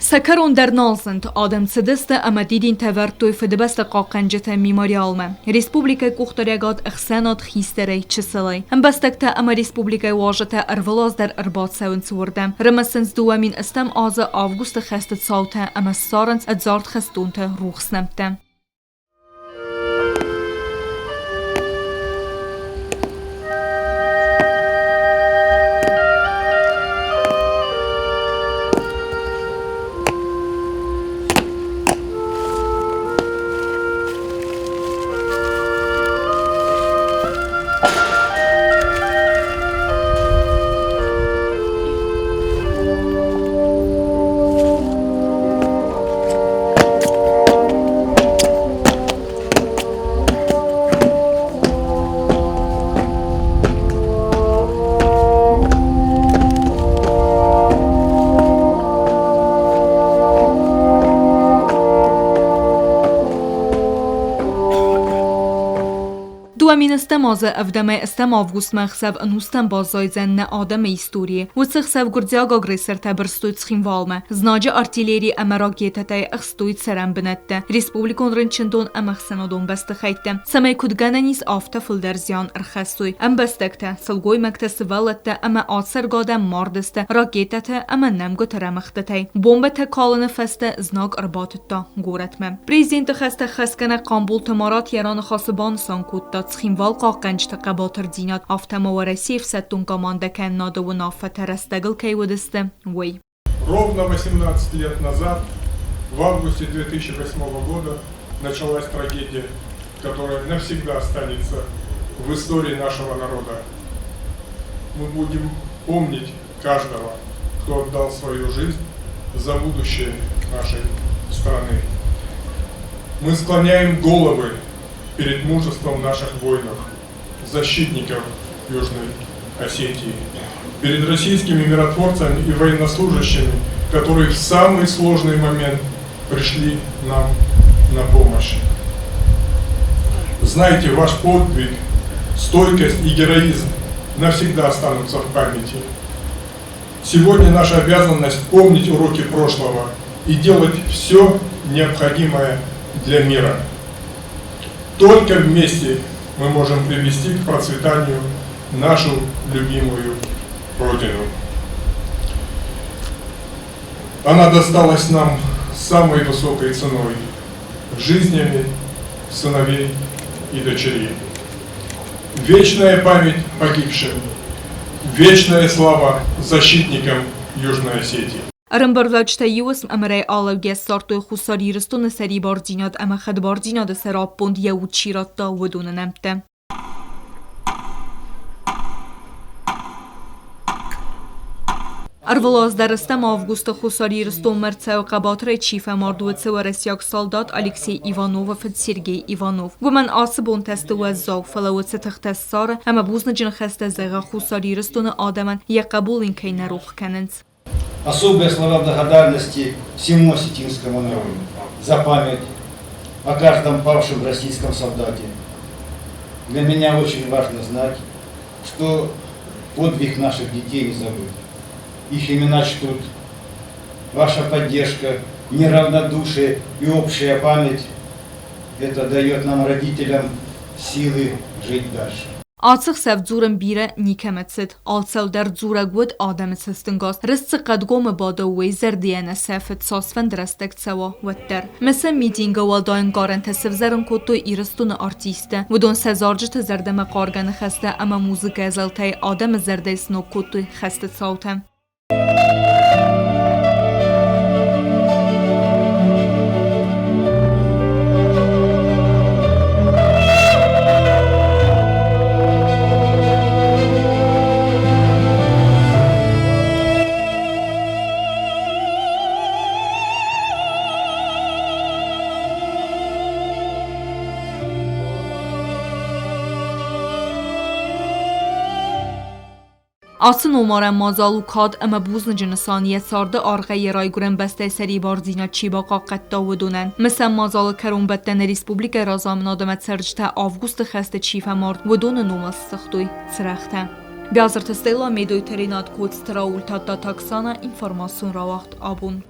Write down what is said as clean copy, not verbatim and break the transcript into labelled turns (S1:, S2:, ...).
S1: Сӕ кӕрон дӕр нал зынд, адӕм цыдысты ӕмӕ дидинтӕ ӕвӕрдтой Фыдыбӕсты хъахъхъӕнджыты мемориалмӕ. Республикӕйы къухдариӕгад ӕхсӕнад хистӕрӕй, чысылӕй. Ӕмбӕстӕгтӕ ӕмӕ республикӕйы уазджытӕ ӕрвылаз дӕр ӕрбацӕуынц уырдӕм. Рымысынц 2008 азы августы хӕсты цаутӕ ӕмӕ ссарынц ӕдзард хӕстонты рухс нӕмттӕ. 2007 азы ӕвдӕмӕй ӕстӕм августмӕ ӕхсӕв ӕнустӕм баззайдзӕн нӕ адӕмы историйы. Уыцы ӕхсӕв гуырдзиаг агрессортӕ бырстой Цхинвалмӕ. Знаджы артиллери ӕмӕ ракетӕтӕй ӕхстой цӕрӕн бынӕттӕ, республикон рынчындон ӕмӕ ӕхсӕнадон бӕстыхӕйттӕ, цӕмӕй куыд гӕнӕн ис, афтӕ фылдӕр зиан ӕрхӕссой. Ӕмбӕстӕгтӕ, сылгоймӕгтӕ, сывӕллӕттӕ ӕмӕ ацӕргӕ адӕм мардысты ракетӕтӕ ӕмӕ нӕмгуыты рӕмыгъдтытӕй. Бомбӕтӕ калыны фӕстӕ знаг ӕрбатыдта горӕтмӕ. Президенты хӕстӕ хӕсгӕнӕг Хъамболты Марат йӕ раныхасы банысан кодта, Цхинвал хъахъхъӕнджыты хъӕбатырдзинад, афтӕ ма Уӕрӕсейы ӕфсӕддон командӕкӕнынады уынаффӕтӕ рӕстӕгыл кӕй уыдысты, уый.
S2: Ровно 18 лет назад, в августе 2008 года, началась трагедия, которая навсегда останется в истории нашего народа. Мы будем помнить каждого, кто отдал свою жизнь за будущее нашей страны. Мы склоняем головы перед мужеством наших воинов, защитников Южной Осетии, перед российскими миротворцами и военнослужащими, которые в самый сложный момент пришли нам на помощь. Знайте, ваш подвиг, стойкость и героизм навсегда останутся в памяти. Сегодня наша обязанность помнить уроки прошлого и делать все необходимое для мира. Только вместе мы можем привести к процветанию нашу любимую Родину. Она досталась нам самой высокой ценой – жизнями сыновей и дочерей. Вечная память погибшим, вечная слава защитникам Южной Осетии.
S1: Ӕрӕмбырдуӕвджытӕ иу уысм ӕмырӕй алӕугӕ ссардтой Хуссар Ирыстоны сӕрибардзинад ӕмӕ хӕдбардзинады сӕраппонд йӕ уд чи радта, уыдоны нӕмттӕ. Ӕрвылаз дӕр ӕстӕм августы Хуссар Ирыстонмӕ ӕрцӕуы хъӕбатырӕй чи фӕмард, уыцы уӕрӕсейаг салдат Алексей Ивановы фыд Сергей Иванов. Уымӕн ацы бонтӕ сты уӕззау, фӕлӕ уыцы тыхтӕ ссары ӕмӕ бузныджы ныхӕстӕ зӕгъы Хуссар Ирыстоны адӕмӕн, йӕ хъӕбул ын кӕй нӕ рох кӕнынц.
S3: Особые слова благодарности всему осетинскому народу за память о каждом павшем российском солдате. Для меня очень важно знать, что подвиг наших детей не забыт. Их имена чтут. Ваша поддержка, неравнодушие и общая память – это дает нам, родителям, силы жить дальше.
S1: Ацы хсӕв дзурын бирӕ никӕмӕ цыд, алцӕуыл дӕр дзурӕг уыд адӕмы цӕстӕнгас. Рыст цы хъӕдгомы бады, уый зӕрдийӕ нӕ сӕфы, цасфӕнды рӕстӕг цӕуа, уӕддӕр. Мысӕн митингы уӕлдай ӕнкъарӕнтӕ сывзӕрын кодтой Ирыстоны артисттӕ. Уыдон сӕ зарджыты зӕрдӕмӕ хъаргӕ ныхӕстӕ ӕмӕ музыкӕйы зӕлтӕй адӕмы зӕрдӕйы сног кодтой хӕсты цаутӕ. Ацы номарӕн мадзал у кад ӕмӕ бузныджы нысан йӕ царды аргъӕй йӕ райгуырӕн бӕстӕйы сӕрибардзинад чи бахъахъхъӕдта, уыдонӕн. Мысӕн мадзалы кӕронбӕттӕны республикӕйы разамынад ӕмӕ цӕрджытӕ августы хӕсты чи фӕмард, уыдоны номыл ссыгътой цырӕгътӕ. Биазырты Стелла, Медойты Ренат, Коцты Рауль, Тадтаты Оксана, информацион рауагъд абон.